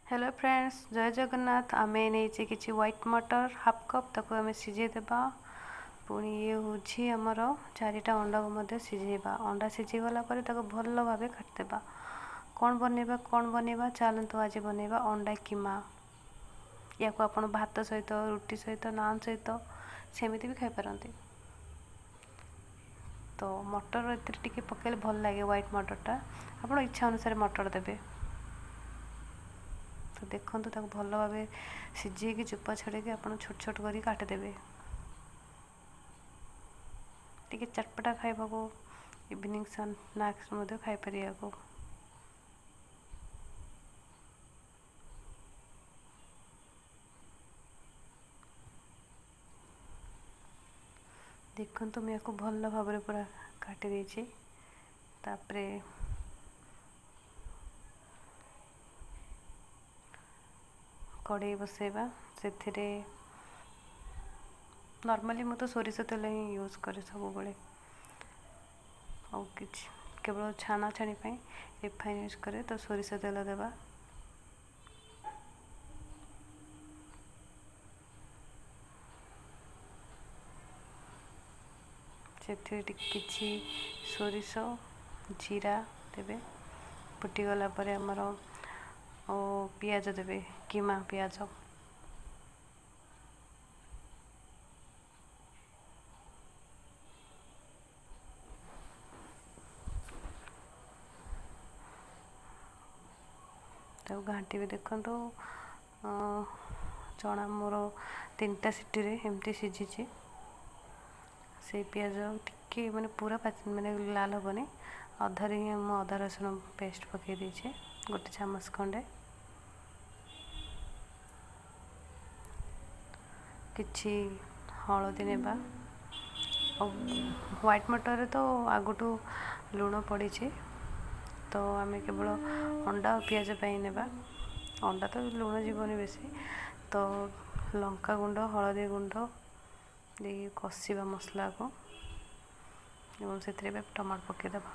Hello friends, ଜୟ ଜଗନ୍ନାଥ। ଆମେ ନେଇଛେ କିଛି white ମଟର half cup, ତାକୁ ଆମେ ସିଝେଇ ଦେବା। ପୁଣି ଇଏ ହେଉଛି ଆମର 4ଟା ଅଣ୍ଡାକୁ ମଧ୍ୟ ସିଝେଇବା। ଅଣ୍ଡା ସିଝିଗଲା ପରେ ତାକୁ ଭଲ ଭାବେ କାଟିଦେବା। କ'ଣ ବନେଇବା, କ'ଣ ବନେଇବା? ଚାଲନ୍ତୁ ଆଜି ବନେଇବା ଅଣ୍ଡା କିମା। ୟାକୁ ଆପଣ ଭାତ ସହିତ, ରୁଟି ସହିତ, ନାନ୍ ସହିତ ସେମିତି ବି ଖାଇପାରନ୍ତି। ତ ମଟର ଏଥିରେ ଟିକେ ପକାଇଲେ ଭଲ ଲାଗେ, ହ୍ୱାଇଟ୍ ମଟରଟା। ଆପଣ ଇଚ୍ଛା ଅନୁସାରେ ମଟର ଦେବେ। ତ ଦେଖନ୍ତୁ, ତାକୁ ଭଲ ଭାବେ ସିଝେଇକି ଚୋପା ଛଡ଼େଇକି ଆପଣ ଛୋଟ ଛୋଟ କରି କାଟିଦେବେ। ଟିକେ ଚଟପଟା ଖାଇବାକୁ, ଇଭିନିଂ ସ୍ନାକ୍ସ ମଧ୍ୟ ଖାଇପାରିବାକୁ। ଦେଖନ୍ତୁ, ମୁଁ ୟାକୁ ଭଲ ଭାବରେ ପୁରା କାଟି ଦେଇଛି। ତାପରେ କଢ଼େଇ ବସେଇବା। ସେଥିରେ ନର୍ମାଲି ମୁଁ ତ ସୋରିଷ ତେଲ ହିଁ ୟୁଜ୍ କରେ ସବୁବେଳେ, ଆଉ କିଛି କେବଳ ଛାଣା ଛାଣି ପାଇଁ ରିଫାଇନ୍ ୟୁଜ୍ କରେ। ତ ସୋରିଷ ତେଲ ଦେବା। ସେଥିରେ ଟିକେ କିଛି ସୋରିଷ ଜିରା ଦେବେ। ଫୁଟିଗଲା ପରେ ଆମର ପିଆଜ ଦେବେ, କିମା ପିଆଜ। ତାକୁ ଘାଣ୍ଟିବେ। ଦେଖନ୍ତୁ, ଚଣା ମୋର 3ଟା ସିଟିରେ ଏମିତି ସିଝିଛି। ସେଇ ପିଆଜ ଟିକେ ମାନେ ପୁରା ମାନେ ଲାଲ ହେବନି, ଅଧାରେ ହିଁ ମୁଁ ଅଦା ରସୁଣ ପେଷ୍ଟ ପକାଇ ଦେଇଛି 1 ଚାମଚ ଖଣ୍ଡେ। କିଛି ହଳଦୀ ନେବା। ଆଉ ହ୍ୱାଇଟ୍ ମଟରରେ ତ ଆଗଠୁ ଲୁଣ ପଡ଼ିଛି, ତ ଆମେ କେବଳ ଅଣ୍ଡା ଆଉ ପିଆଜ ପାଇଁ ନେବା। ଅଣ୍ଡା ତ ଲୁଣ ଯିବନି ବେଶୀ। ତ ଲଙ୍କା ଗୁଣ୍ଡ, ହଳଦୀ ଗୁଣ୍ଡ ଦେଇକି କଷିବା ମସଲାକୁ ଏବଂ ସେଥିରେ ଏବେ ଟମାଟୋ ପକାଇଦେବା।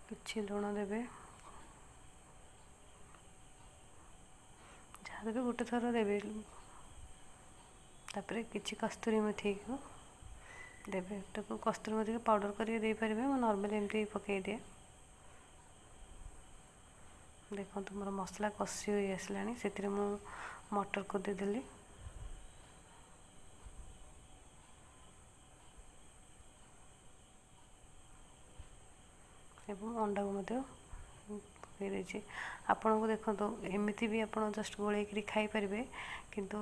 କିଛି ଲୁଣ ଦେବେ, ଯାହା ଦେବେ ଗୋଟେ ଥର ଦେବେ। ତାପରେ କିଛି କସ୍ତୁରୀ ମେଥିକୁ ଦେବେ। ତାକୁ କସ୍ତୁରୀ ମେଥିକୁ ପାଉଡ଼ର କରିକି ଦେଇପାରିବେ, ମୁଁ ନର୍ମାଲି ଏମିତି ପକାଇଦିଏ। ଦେଖନ୍ତୁ, ମୋର ମସଲା କଷି ହୋଇ ଆସିଲାଣି। ସେଥିରେ ମୁଁ ମଟରକୁ ଦେଇଦେଲି ଏବଂ ଅଣ୍ଡାକୁ ମଧ୍ୟ ପକାଇ ଦେଇଛି। ଆପଣଙ୍କୁ ଦେଖନ୍ତୁ, ଏମିତି ବି ଆପଣ ଜଷ୍ଟ ଗୋଳେଇକିରି ଖାଇପାରିବେ, କିନ୍ତୁ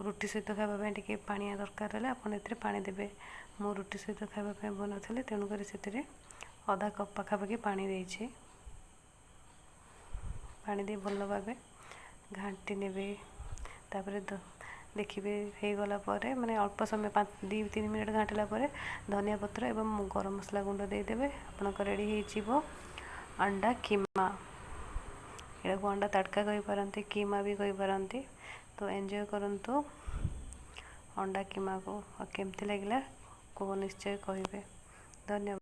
ରୁଟି ସହିତ ଖାଇବା ପାଇଁ ଟିକେ ପାଣିଆ ଦରକାର ହେଲେ ଆପଣ ଏଥିରେ ପାଣି ଦେବେ। ମୁଁ ରୁଟି ସହିତ ଖାଇବା ପାଇଁ ବନାଉଥିଲି, ତେଣୁକରି ସେଥିରେ ଅଧା କପ୍ ପାଖାପାଖି ପାଣି ଦେଇଛି। ପାଣି ଦେଇ ଭଲ ଭାବେ ଘାଣ୍ଟି ନେବେ। ତାପରେ ଦେଖିବେ ହେଇଗଲା ପରେ, ମାନେ ଅଳ୍ପ ସମୟ 2 3 ମିନିଟ୍ ଘାଣ୍ଟିଲା ପରେ ଧନିଆ ପତ୍ର ଏବଂ ଗରମ ମସଲା ଗୁଣ୍ଡ ଦେଇଦେବେ। ଆପଣଙ୍କ ରେଡ଼ି ହେଇଯିବ ଅଣ୍ଡା କିମା। ଏଟାକୁ ଅଣ୍ଡା ତଡ଼କା କହିପାରନ୍ତି, କିମା ବି କହିପାରନ୍ତି। ତ ଏନ୍ଜୟ କରନ୍ତୁ ଅଣ୍ଡା କିମାକୁ, ଆଉ କେମିତି ଲାଗିଲା କୁହ, ନିଶ୍ଚୟ କହିବେ। ଧନ୍ୟବାଦ।